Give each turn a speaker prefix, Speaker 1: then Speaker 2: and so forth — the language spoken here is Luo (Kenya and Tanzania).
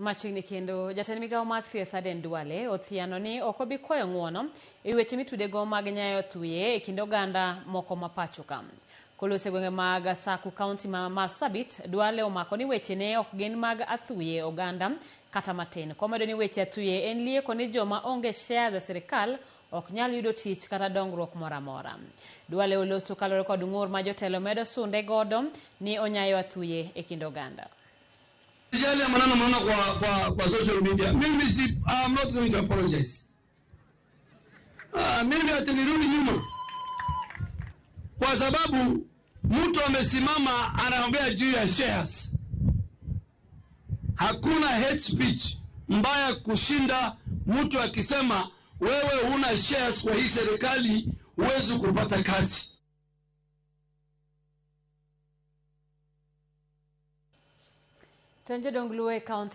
Speaker 1: Machiegni kendo, jatend migawo mar thieth Aden Duale othiano ni ok obi kwayo ng'uono e weche mitudego mag nyayo thuye e kind oganda moko ma pacho ka. Koloso e gwenge mag Saku kaunti ma Marsabit, Duale omako ni weche ne ok gin mag athuye oganda kata matin. Komedo ni weche athuye en lieko ni joma onge shares e sirikal ok nyal yudo tich kata dongruok moro amora. Duale oloso kaluwore kod ng'ur ma jotelo medo sunde godo ni onyayo athuye e kind oganda.
Speaker 2: Yale ya maneno mnaona kwa social media. Mimi si, I'm not going to apologize. Mimi ati nirudi nyuma. Kwa sababu mtu amesimama anaongea juu ya shares. Hakuna hate speech mbaya kushinda mtu akisema wewe huna shares kwa hii serikali, huwezi kupata kazi.
Speaker 1: Tend jodong Luo e kaunti